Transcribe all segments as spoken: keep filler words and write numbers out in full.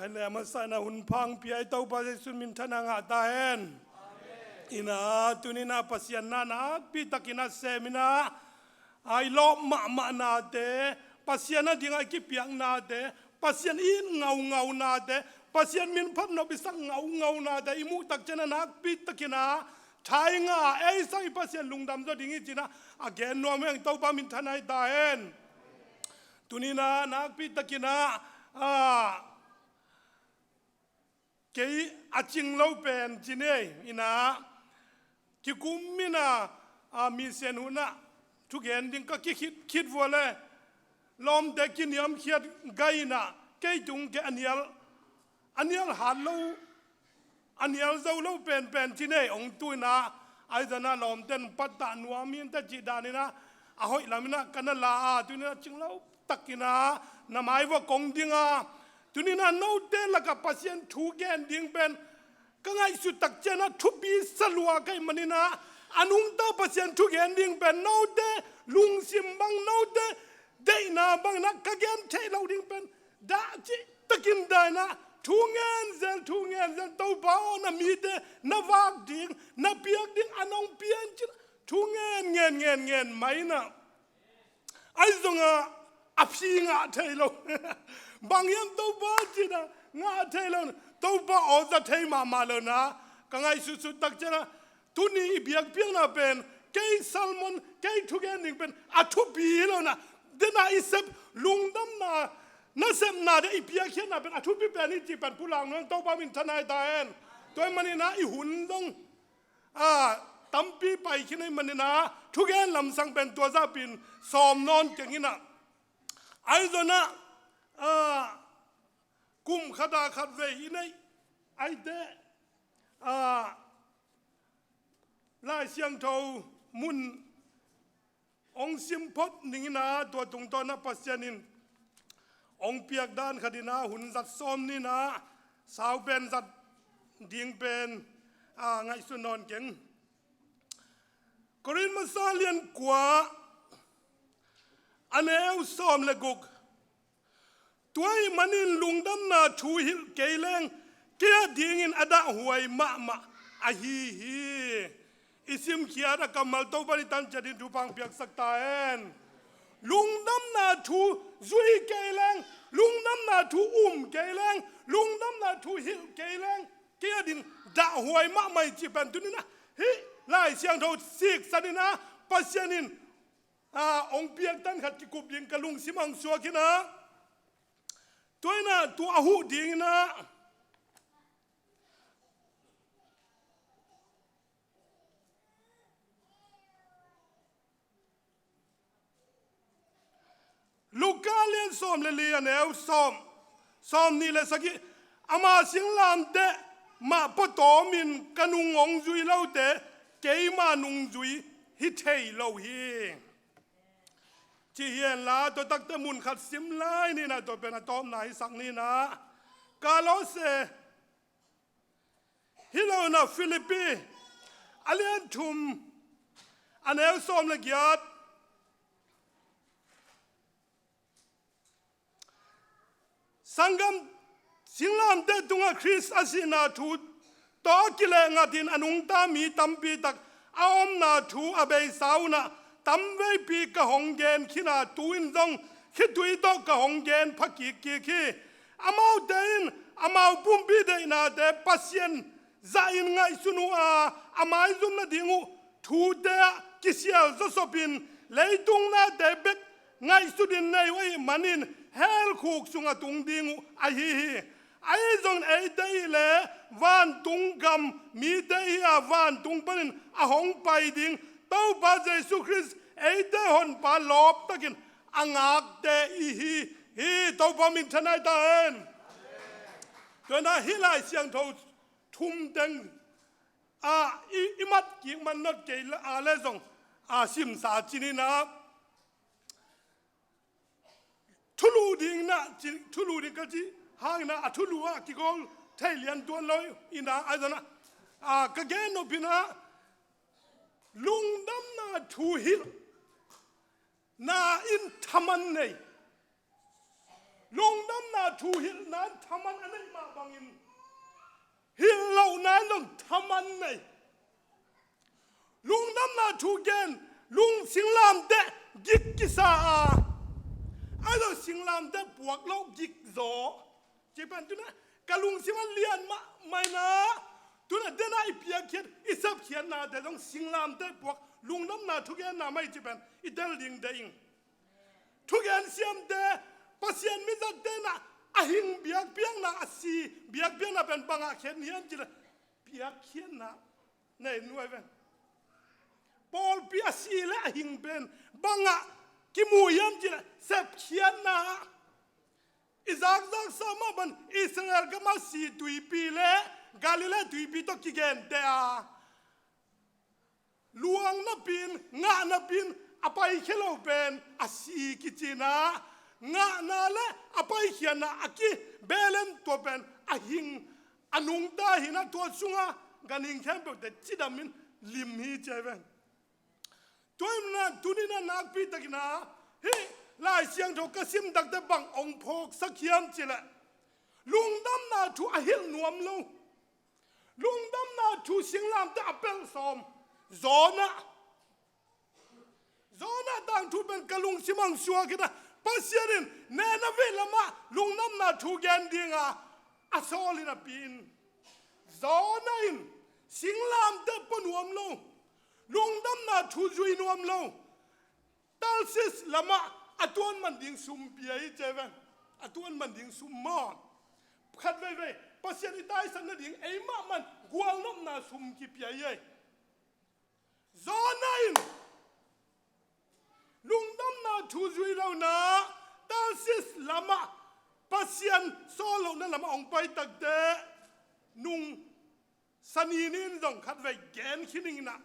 Le a masa in ah hun pha hong pia i Topa Jesu min thang a ngah ta hen. Amen. In ah tuni in ah Pasian na nakpi takin ah sem in ah, a i lawp mahmah nate, Pasian a dingin a i kipiak nate, Pasian i it ngaungau nate, Pasian min phat nop i sak ngaungau nate i muh tak ciang ah nakpi takin ah thai ngah a, ei sang i Pasian lungdam zaw ding hi ci-in ah a gen nuam hi ing. Topa min thang hi ta hen. Tuni in ah nakpi takin ah, ah, kei a cing lo pen ci ni ei, in ah kikum in ah, ah, mission hun ah thugen ding ka kikhit khit vua le, lawmte kiniamkhiat gai in ah kei tung kei a nial, a nial hat lo, a nial zo lo penpen ci ni ei, hong tu in ah, Arizona lawmte in pattah nuam hi inteh cih dan in ah, a hoih lam in ah ka na la a, tuni in ah cing lo takin ah na mai vuah kong ding a, tuni in ah note lakah Pasian thu gen ding pen ka ngaihsut tak ciang ah thupi sa lua ka hih manin ah, a nungta Pasian thu gen ding pen note lungsim bang, note deihna bang in ah ka gen theih loh ding pen dah cih takin dah in ah, thu ngen zel, thu ngen zel, Topa aw, na mite na vak ding, na piak ding a nong pia in ci-in ah thu ngen ngen ngen ngen mai in ah, ahi zongin ah a phi ngah thei lo. Bang hiam Topa ci-in ah ngah thei lo. Topa aw, za thei mahmah lo in ah ka ngaihsutsut tak ciang ah, tuni i biakpiakna pen kei sermon, kei thugen ding pen a thupi hi lo in ah, den a i sep lungdamna, nasepna den i piakkhiatna pen a thupi pen hi cih pen pulak nuam, Topa min thang hi ta hen. Tua ahih manin ah i hun dong, ah, tampi pai khin ahih manin ah thugen lamsang pen tua zahpi-in sawm nawn keng in ah, Arizona, ah, kum khat ah khatvei i neih ahih teh, ah, Lai Siangtho mun hong sim phot ning in ah, tua tungtawn ah Pasian in hong piak dan khat in ah hun zat sawm ni in ah, sau pen zat ding pen, ah, ngaihsun nawn keng. Korin masa lian kua, a neu sawm le guk. Tua ahih manin lungdamna thu hilh kei leng kei a dingin a dahhuai mahmah ahi hi. I simkhiat a kammal Topa in i tan ciat in thupha hong piaksak ta hen. Lungdamna thu zui kei leng, lungdamna thu um kei leng, lungdamna thu hilh kei leng kei a ding dahhuai mahmah hi cih pen tuni in ah hih Lai Siangtho siksan in ah Pasian in, ah, hong piak dan khat kikup ding ka lungsim ah hong suak in ah, tua in ah tua a huh ding in ah, Luka lian sawm le li, a neu sawm, sawmnih le sagih. Ama singlamteh mah pua tawmin ka nung hong zui lote keima nungzui hi thei lo hi, ci hi hen la. Tua tak teh mun khat sim lai ni in ah, tua pen a tawpna hisak ni in ah. Kolose, hi lo in ah Filippi, a lian thum, a neu sawm le giat. Sanggam, singlamteh tungah Khrist a sihna thu tawh a kileh ngatin a nungta mi tampi tak a omna thu a beisa un ah tamveipi ka hong gen khin a, tu-in zong khitui tawh ka hong gen pha kikkik hi. Amaute in amau pumpi deihnate Pasian zahin ngaihsun uh a, a maizum nading uh thute ah kisial zawsopin leitung nate bek ngaihsutin nei uh ahih manin hell khuk sungah tung ding uh ahi hi. Ahi zongin eite hi leh vantung gam mite hi a, vantung panin a hong pai ding Topa Jesu Khrist, eite Honpa lawptakin a ngakte i hi hi. Topa min thanai ta hen. Tua in ah hih Lai Siangtho thum teng, ah, i, i mat kik man nop kei a leh zong, ah, simsa ci ni in ah, thulu ding in ah, ci, thulu ding ka cih hangin ah, a thulu ah kigawl thei lian tuan lo in ah, ahi zongin ah, ah, ka gen nop in ah, lungdamna thu hilh na in thaman nei. Lungdamna thu hilhna in thaman a neih mah bangin, hilh lohna in zong thaman nei. Lungdamna thu gen, lung singlamteh gik kisa a, a lo singlamteh puak loh gik zaw. Ci pen tu-in ah ka lungsim a lian mahmah in ah, tu-in ah den a i piakkhiat, i sepkhiatnate zong singlamteh puak, lungdamna thugenna mah hi ci pen i tel ding deih ing. Thugen siamte, Pasian mizatte in ah a hing biakpiakna, a si biakpiakna pen bangah khen hiam cih leh piakkhiatna nei nuam ven. Pawlpi a si leh a hing pen bangah kimu hiam cih leh sepkhiatna ah. I zakzaksa mah bang Israel gam a si tuipi leh Galilee tuipi tawh kigenteh a, luang napi-in, ngah napi-in a paikhia lo pen a si kici-in ah, ngahna leh a paikhiatna a kibelem, tua pen a hing, a nungta hi-in ah, tua sungah ganhing khempeuhte cidamin lim hi ci hi ven. Tua ahih manin ah tuni-in ah nakpitakin ah hih Lai Siangtho ka sim takteh bang hong phawksak hiam cih leh, lungdamna thu a hilh nuam lo, lungdamna thu singlamteh a pelh sawm Jonah. Jonah tangthu pen ka lungsim ah hong suak in ah, Pasian in Nineveh lamah lungdamna thu gen ding a, a sawl hi napi-in, Jonah in singlamteh pua nuam lo, lungdamna thu zui nuam lo, Tarsis lamah a tuan man ding sum pia hi ci hi ven. A tuan man ding sum maw, khatveivei Pasian i taisan nading ei mahmah in gualnopna sum kipia hi ei. Jonah in lungdamna thu zui lo-in ah Tarsis lamah, Pasian sawl lohna lamah hong pai takteh, nung sani ni-in zong khatvei gen khin ing in ah,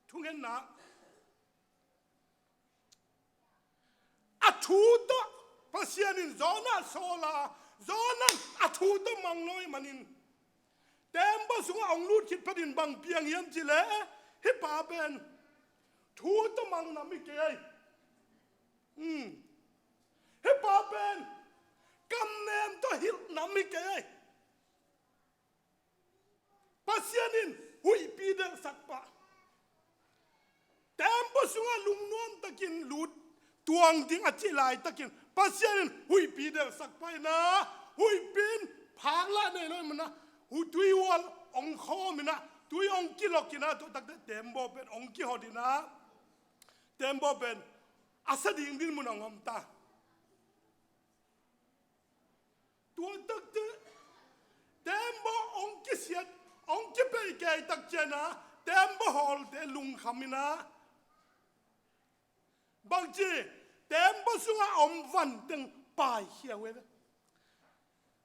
thungetna, a thu tawh Pasian in Jonah sawl a, Jonah in a thu tawh mang lo ahih manin, teembaw sungah hong lut khit phetin bang piang hiam cih leh, hih pa pen thu tawh mang nam hi kei ei. Hmm. Hih pa pen kamnem tawh hilh nam hi kei ei. Pasian in huihpi delhsak pah. Teembaw sungah lungnuam takin lut tuang ding a cih laitakin Pasian in huihpi delhsak pah in ah, huihpi in phaklah nei lo ahih manin ah, hu tui ual hong khawm in ah, tui hong kilok in ah, tua takteh teembaw pen hong kihot in ah, teembaw pen a sa ding dinmun hong om ta. Tua takteh teembaw hong kisiat, hong kipeih kei tak ciangin ah, teembaw hawlte lungkham in ah, bangci, teembaw sungah a om van teng paikhia uh hi.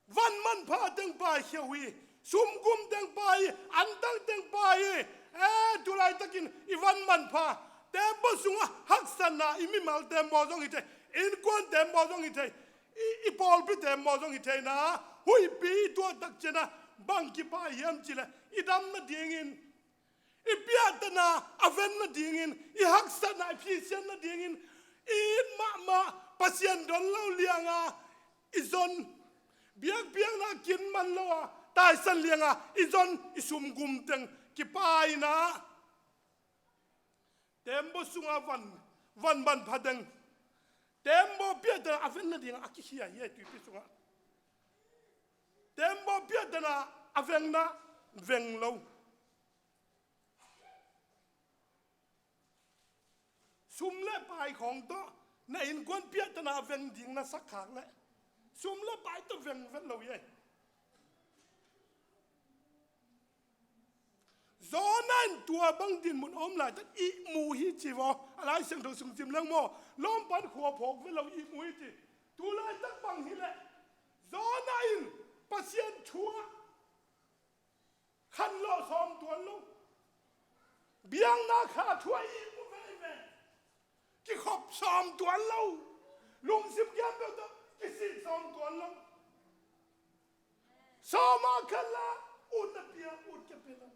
Van manpha teng paikhia uh hi. Sumgum teng pai hi, antang teng pai hi. Eh, tu laitakin i van manpha, teembaw sungah haksatna, i mimal teembaw zong hi thei, innkuan teembaw zong hi thei, i, i pawlpi teembaw zong hi thei in ah, huihpi i tuah tak ciangin ah bang kipai hiam cih leh, i dam nadingin, i piahtana a ven nadingin, i haksatna i phisian nadingin, i it mahmah, Pasian don lo lianga i zon, biakpiakna kin man lo a taisan lianga i zon, i sumgum teng kipai in ah, teembaw sungah van, van manpha teng, teembaw piahtana a ven nadingah a kikhia hi ei, tuipi sungah. Teembaw piahtana a vengna veng lo. Sum le pai khawng tawh na innkuan piahtana a veng ding na sak khak leh, sum le pai tawh veng vet lo hi ei. Jonah in tua bang dinmun a om laitak ihmu hi ci vaw. A Lai Siangtho sung sim leng maw, lawmpan khua phawk vet lo ihmu hi ci. Tu laitak bang hi leh, Jonah in Pasian thu ah khanlawh sawm tuan lo. Biakna kha thu ah ihmu veve. Kikhop sawm tuan lo. Lungsim khempeuh tawh kisih sawm tuan lo. Sawm ah khat la ut la pia, ut kia pia lo.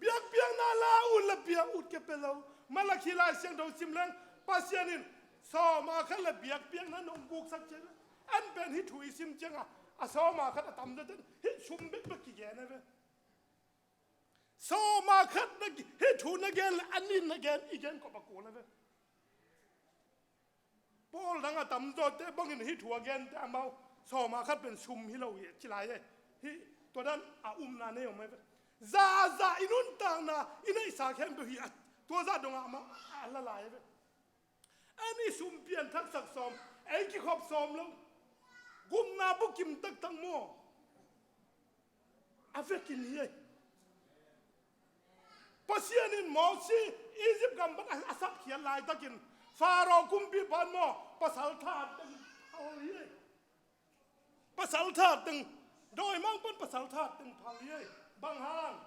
Biakpiakna la ut la pia, ut kia pia lo. Malakhi Lai Siangtho sim leng, Pasian in sawm ah khat la biakpiakna nong buksak ciang, An pen hih thu i sim ciangah a sawma khat a tamzaw ten hih sum bekbek kigen a ve. Sawma khat na ki-, hih thu na gen le a nih na gen, i gen kop a kul a ve. Paul dang a tamzawte bangin hih thu a gente amau sawma khat pen sum hi lo hi ci lai e. Hih tua dan a umna nei om e ve. Za za i nuntakna i neihsa khempeuh hi a, tua zah dongah amau a la lai e ve. An i sum pianthaksak sawm, ei kikhop sawm lo. Gupna bukim taktak maw? A vekin hi ei. Pasian in Mosi Egypt gam pan a, a sapkhiat laitakin Pharaoh kumpipa in maw, pasal that teng phal hi ei. Pasal that teng, dawimangpa in pasal that teng phal hi ei. Bang hang?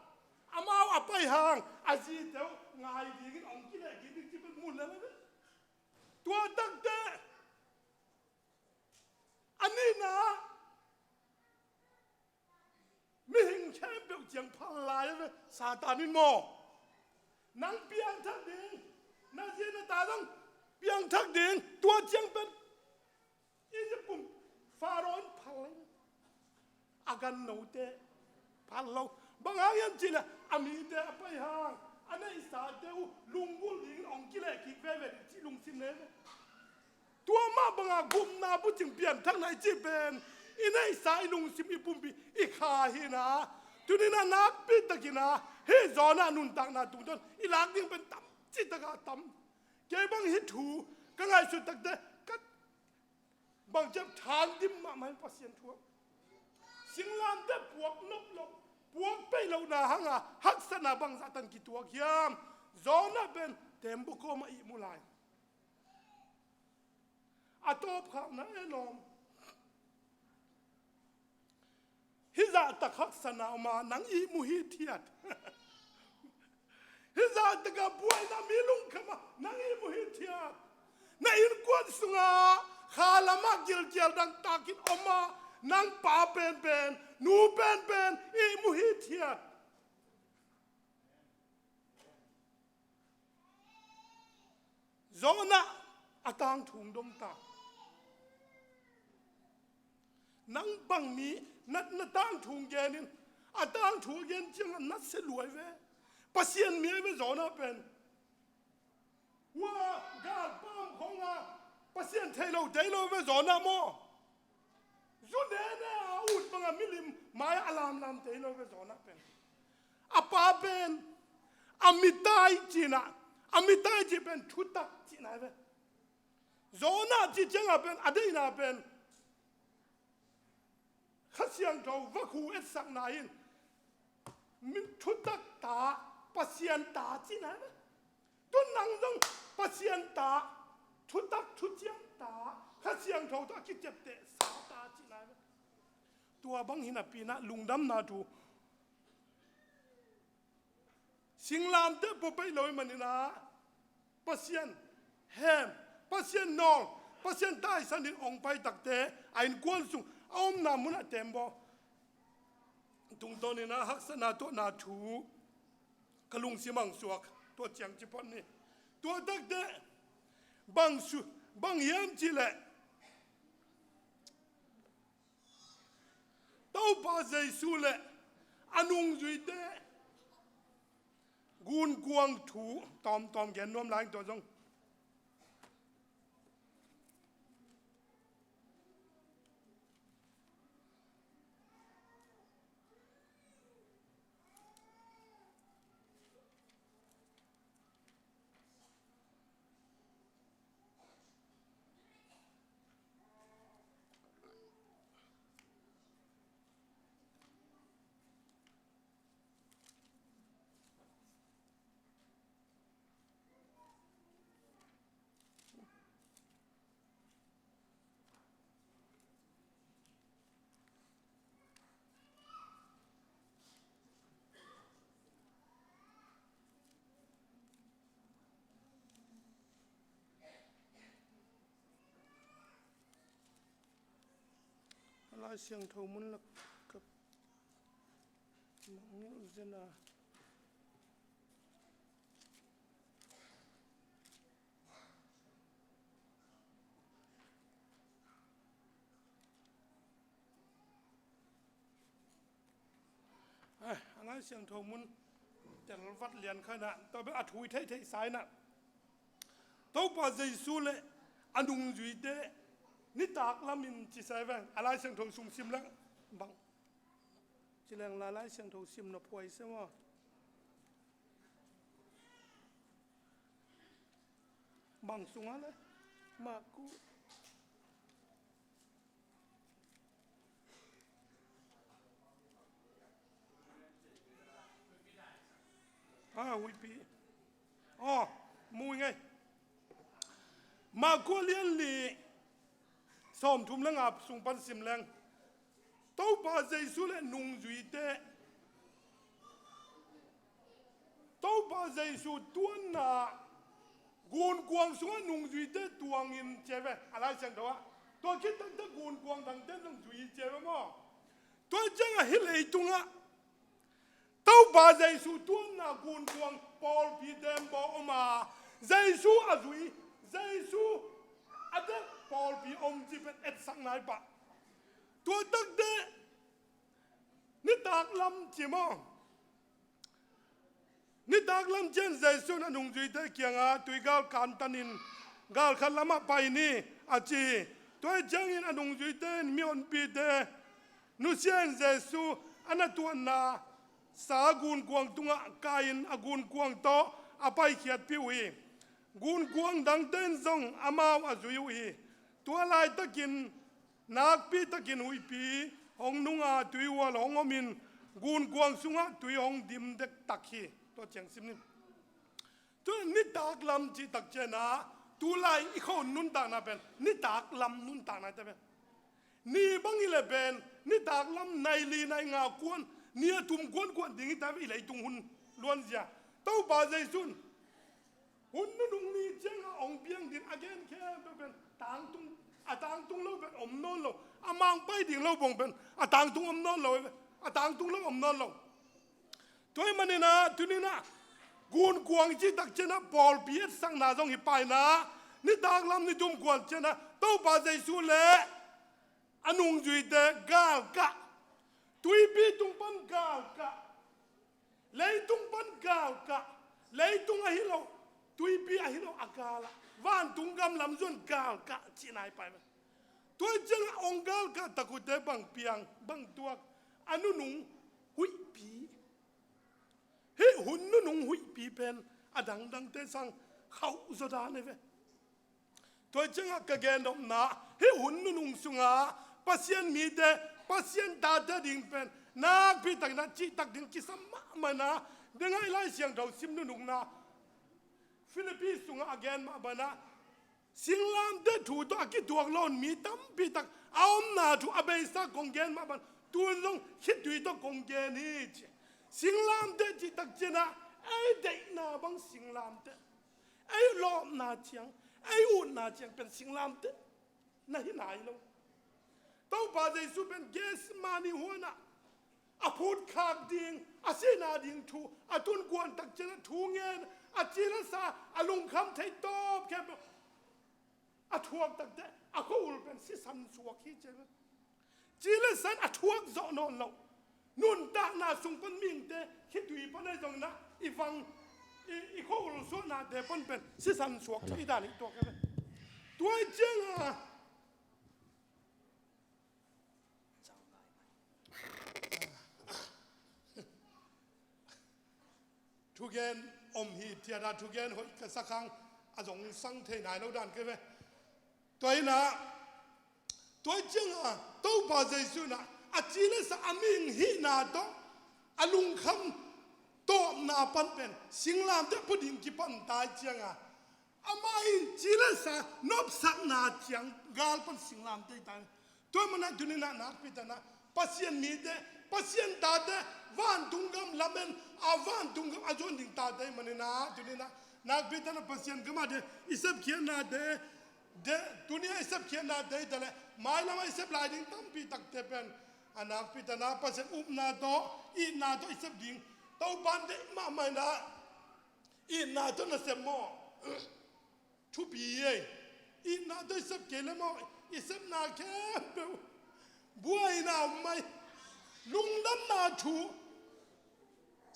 Amau a pai hang a zite uh ngai dingin hong kilehkik ding ci pen mu lel a ve. Tua takte a nihna mihing khempeuh ciang phal lai a ve. Satan in maw, nang piangthak ding, na zi na ta zong piangthak ding, tua ciang pen Egypt kum Pharaoh in phal lai a ve. A gannote phal lo. Bang hang hiam cih leh a mite a pai hang a neihsate uh lunggulh dingin hong kilehkik veve ding cih lungsim nei ve. Tua mah banga gupna bucing pianthakna i cih pen i neihsa, i lungsim, i pumpi, i kha hi na. Tuni-in a nakpi takin a hih Jonah nuntakna tungtawn i lak ding pen tam citaka tam. Kei bang hih thu ka ngaihsut takte ka bang ciam than dim mahmah in Pasian thu ah. Singlamteh puak nop loh, puak peih lohna hanga haksatna bangzah tan kituak hiam? Jonah pen teembaw kawmah ihmu lai. A tawpkhakna e lawm. Hih zahtak haksatna om a nang ihmu hithiat. Hih zahtaka buaina, mi lungkham a nang ihmu hithiat. Na innkuan sungah kha lamah gilkial dangtakin om a nang pa penpen, nu penpen ihmu hithiat. Jonah a tangthu dong ta. Nang bang mi na, na tangthu gen in, a tangthu a gen ciangah na sia luai ve. Pasian mi ahi ve Jonah pen. Hua galpam khawngah Pasian thei lo, thei lo ve Jonah maw. Zu nene a ut banga milim mai-ah a lamlam thei lo ve Jonah pen. A pa pen Amittai cihna, Amittai cih pen thutak cihna ve. Jonah cih ciangah pen a deihna pen Kha Siangtho vakhu etsakna in min thutak ta, Pasian ta cihna ve. Tun nang zong Pasian ta, thutak thuciam ta, Kha Siangtho tawh a kiciaptehsa ta cihna ve. Tua bang hi napi-in ah lungdamna thu. Singlamteh pua peih lo ahih manin ah Pasian hem, Pasian nawl, Pasian taisan in hong pai takte a innkuan sung a omna munah teembaw tungtawnin ah haksatna tuahna thu ka lungsim ah hong suak. Tua ciang ci phot ni. Tua takte bang su, bang hiam cih leh Topa Jesu le a nungzuite gunkuang thu tawmtawm gen nuam lai ing. Tua zong A Lai Siangtho mun lak ka mangngilh zen a. Lai Siangtho mun tel vat lian kha inah, tua bek a thu i theihtheih sa inah, Topa Jesu le a nungzuite nitak lamin ci sa hi ve. A Lai Siangtho sung sim leng bang ci leng la, Lai Siangtho sim nop huai se maw? Bang sungah le Marku. Ah, huihpi. Oh, mu ing ei. Marku lian li, sawmthum le nga sung pan sim leng, Topa Jesu le nungzuite, Topa Jesu tuanna gunkuang sungah nungzuite tuangin ci hi ve, a Lai Siangtho ah. Tua khit taktak gunkuang dangte zong zui ci hi ve maw? Tua ciangah hih leitungah Topa Jesu tuanna gunkuang pawlpi tembaw om a, Jesu a zui, Jesu a deih pawlpi om cih pen etsak nai pah. Tua takte nitak lam ci maw? Nitak lam ciang Jesu in a nungzuite kiangah tui gal kantanin gal khat lamah pai ni, a ci. Tua hi ciangin a nungzuite in mihonpite nusia in Jesu a na tuanna sa gunkuang tungah kai-in a gunkuang tawh a paikhiatpih uh hi. Gunkuang dangte in zong amau a zui uh hi. Tua laitakin nakpi takin huihpi hong nung a, tuihual hong om in gunkuang sungah tui hong dim dektak hi. Tua ciang sim ni. Tua nitak lam cih tak ciangah, tulai i khuahun nuntakna pen nitak lam nuntakna hi ta pen. Ni bang hi leh pen nitak lam nai li nai nga kuan, ni a tum kuankuan ding hi ta pen, i leitung hun luanzia. Topa Jesu in hun nunung ni ciangah hong piang ding a gen khempeuh pen tangtung, a tangtung lo pen om nawn lo. A mang pai ding lo bang pen a tangtung om nawn lo, a tangtung lo om nawn lo. Tua ahih maninah tuninah gunkuang cih tak ciangah pawlpi etsakna zong hi pah inah, nitak lam ni tum kuan ciangah Topa Jesu le a nungzuite galkah, tuipi tung pan galkah, leitung pan galkah, leitung ahi lo, tuipi ahi lo a galah, vantung gam lam zuan galkah cihna hi pah inah. Tua ciangah hong galkah tak uhte bang piang, bang tuak, a nunung huihpi. Hih hun nunung huihpi pen a dangdangte sang khauh zaw dan hi ve. Tua ciangah ka gennopna, hih hun nunung sungah Pasian mite, Pasian tate ding pen nakpi takin a cihtak ding kisam mahmah inah, dengah i Lai Siangtho sim nunungna Philippi sungah a gen mah banah, singlamteh thu tawh a kituak lo mi tampi tak a omna thu a beisa kong gen mah ban, tun zong khitui tawh kong gen hi ci. Singlamteh cih tak ciangah ei deihna bang singlamteh, ei lawpna ciang, ei utna ciang pen singlamteh na hi nai lo. Topa Jesu pen Gethsemane huanah a phutkhak ding, a sihna ding thu a tun kuan tak ciangah thu ngen, a ci le sa, a lungkham theih tawp khempeuh a thuak takte, a khuahul pen sisan suak hi ci ve. Ci le san a thuak zawh nawn lo. Nuntakna sung pan mihingte khitui pan ahi zongin ah i vang, i, i khuahul suahnate pan pen sisan suak i dan hi tuak hi ve. Tua hi ciangah thugen om hi, thiatna thugen hoih ka sak hang a zong sang thei nai lo dan ka hi ve. Tua hi inah, tua hi ciangah Topa Jesu inah a ci le sa, a mihing hihna tawh a lungkham tawpna pan pen singlamteh pua ding kipan ta hi ciangah, amah in ci le sa nopsakna ciang gal pan singlamteh ta hi. Tua hi manah tuni inah nakpi takin ah Pasian mite, Pasian tate, vantung gam lamen a vantung gam a zuan ding tate hi manin ah, tuni inah nakpi takin ah Pasian gam ah te i sepkhiatnate, te, tuni a i sepkhiatnate hi ta leh mailam a i sep lai ding tampi takte pen a nakpi takin ah Pasian upna tawh, itna tawh i sep ding. Topa in deih mahmah inah, itna tawh na sep maw? Thupi ei. Itna tawh i sep kei le maw, i sepna khempeuh buaina om mai. Lungdamna thu,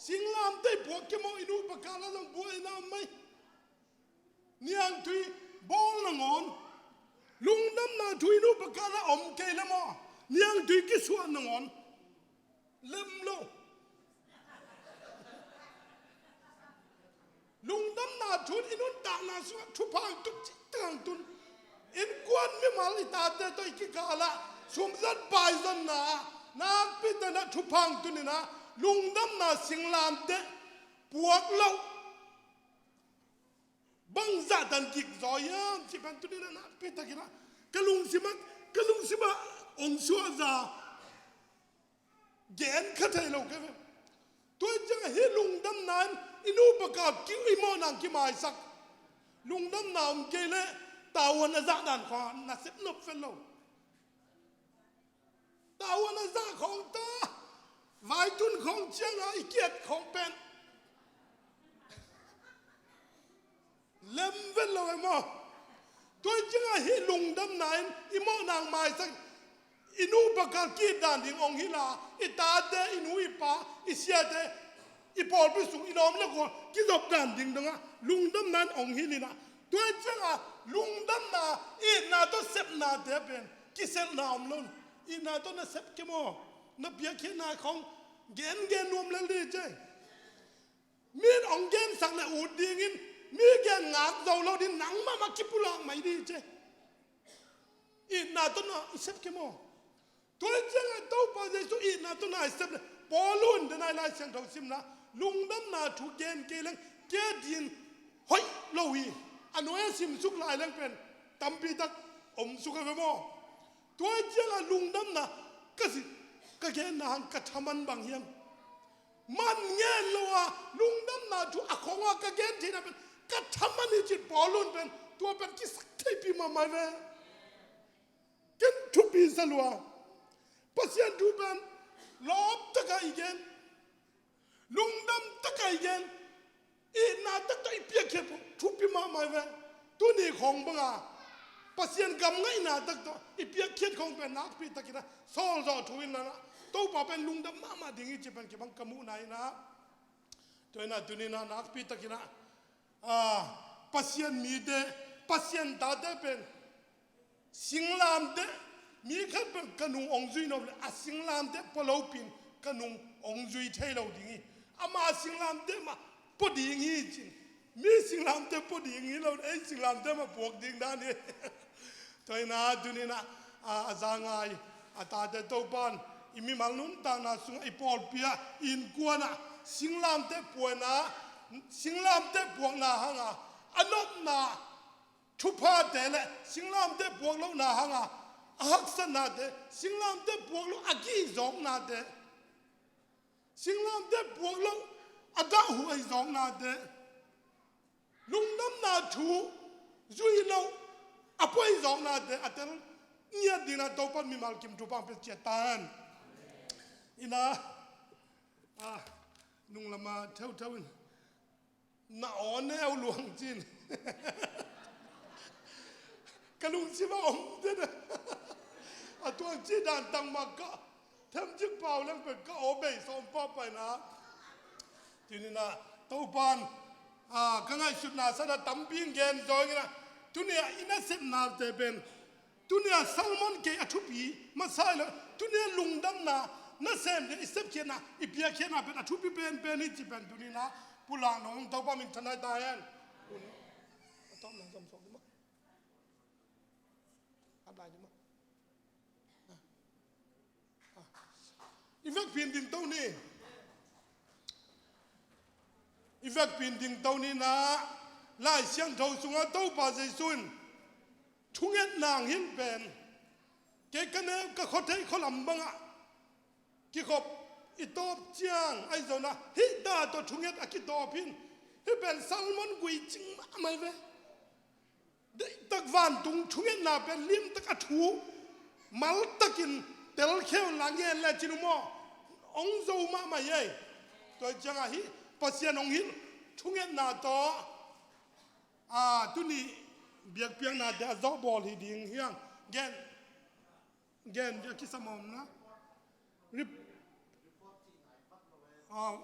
Singlamteh i puak kei maw, i nupa kal ah zong buaina om mai. Niangtui bawl nangawn, lungdamna thu i nupa kal ah om kei le maw, niangtui kisuah nangawn lem lo. Lungdamna thu in i nuntakna sungah thupha hong tun, cih tak hong tun. Innkuan mimal i tate tawh i kikal ah sumzat paizatna ah nakpi takin ah thupha hong tun in ah, lungdamna singlamteh puak loh bangzah dan gik zaw hiam cih pen tuni in ah nakpi takin ah ka lungsim ah, ka lungsim ah hong suahza gen kha thei lo ka hi ve. Tua ciangah hih lungdamna in i nupa kal kiu, i mawhna kimaisak. Lungdamna om kei leh tavuan a zah dan khawng ah na sep nop vet lo. Tavuan a zah khawng ta, vaitun khawng ciangah i kiat khawng pen lem vet lo e maw. Tua ciangah hih lungdamna in i mawhna hong maisak, i nupa kal ki-it dan ding hong hilh a, i tate, i nu i pa, i siate, i pawlpi sung i lawm le gual kizop dan ding dongah lungdamna in hong hilh in ah. Tua ciangah lungdamna, itna tawh sepnate pen kiselhna om lo. Itna tawh na sep kei maw, na piakkhiatna khawng gengen nuam lel dih ci. Mi in hong gensak le ut dingin, mi gen ngak zo lo ding, nang mahmah kipulak mai dih ci. Itna tawh na i sep kei maw. Tua ciangah Topa Jesu itna tawh na i sep le, Paul in den a i Lai Siangtho simna, lungdamna thu gen kei leng kei ding hoih lo hi. A nuai a simsuk lai leng pen tampi tak om suk a ve maw. Tua ciangah lungdamna ka si, ka genna hang ka thaman bang hiam? Man ngen lo a, lungdamna thu a khong a ka gen theihna pen ka thaman hi ci-in Paul in pen tua pen kisaktheihpih mahmah ve. Ken thupi sa lua. Pasian thu pen lawp takah i gen, lungdam takah i gen, itna taktak i piakkhiat thupi mahmah ve. Tuni khawng banga Pasian gam ngaihna taktak i piakkhiat khawng pen nakpi takin a sawlzawh thu in la na, Topa pen lungdam mahmah ding hi ci pen kibang ka muhna in a. Tua in a tuni in a nakpi takin a, a, Pasian mite, Pasian tate pen singlamteh, mi khat pen ka nung hong zui nop le a singlamteh pua lopi in ka nung hong zui thei lo ding hi. Ama singlamteh mah pua ding hi ci-in. Mi singlamteh pua ding hi lo, ei singlamteh mah puak ding dan hi. Tua in a tuni in a, a, a za ngai a tate Topa in i mimal nuntakna sungah, i pawlpi ah, i innkuan ah singlamteh puakna, singlamteh puakna hanga a nopna thuphate le singlamteh puak lohna hanga a haksatnate, singlamteh puak loh a gihzawknate, singlamteh puak loh a dahhuai zawknate, lungdamna thu zui loh a puai zawknate a tel ngiat dingin a Topa in mimal kim thupha hong pia ciat ta hen. In a, a, nunglam ah theutheu in na aw neu luang ci-in ka lungsim ah om den a, a tuang cih dan tang mah ka themcik pau leng pen ka aw bei sawm pah pai na. Tuni in a Topa in, a, ka ngaihsutna san a tampi in gen zaw ing in a, tuni a i nasepnate pen, tuni a sermon kei a thupi masa hi lo, tuni a lungdamna nasem le i sepkhiatna, i piakkhiatna pen a thupi penpen hi ci pen tuni in a pulak nong Topa min thanai ta hen. A tawpna zom sawk ding maw? A dai ding maw? I vekpi in dingto ni. I vekpi in dingto ni in a, Lai Siangtho sungah Topa Jesu in thungetna hong hilh pen, kei ka neu ka khuathei khualam bangah kikhop i tawp ciang ahi zongin a, hih dah tawh thunget a kitawp hi in, hih pen sermon gui cing mahmah hi ve. Deihtak vantung thungetna pen limtak a thu maltakin telkhia un la ngen lecin uh maw, hong zo mahmah hi ei. Tua ciangah hih Pasian hong hilh thungetna tawh, a, tuni biakpiaknate a zawh bawl hi ding hi hang. Gen, gen bia kisam om na. Rip, a,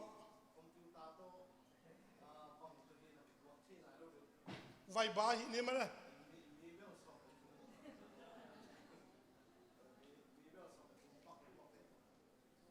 Vai ba hi ni mah le.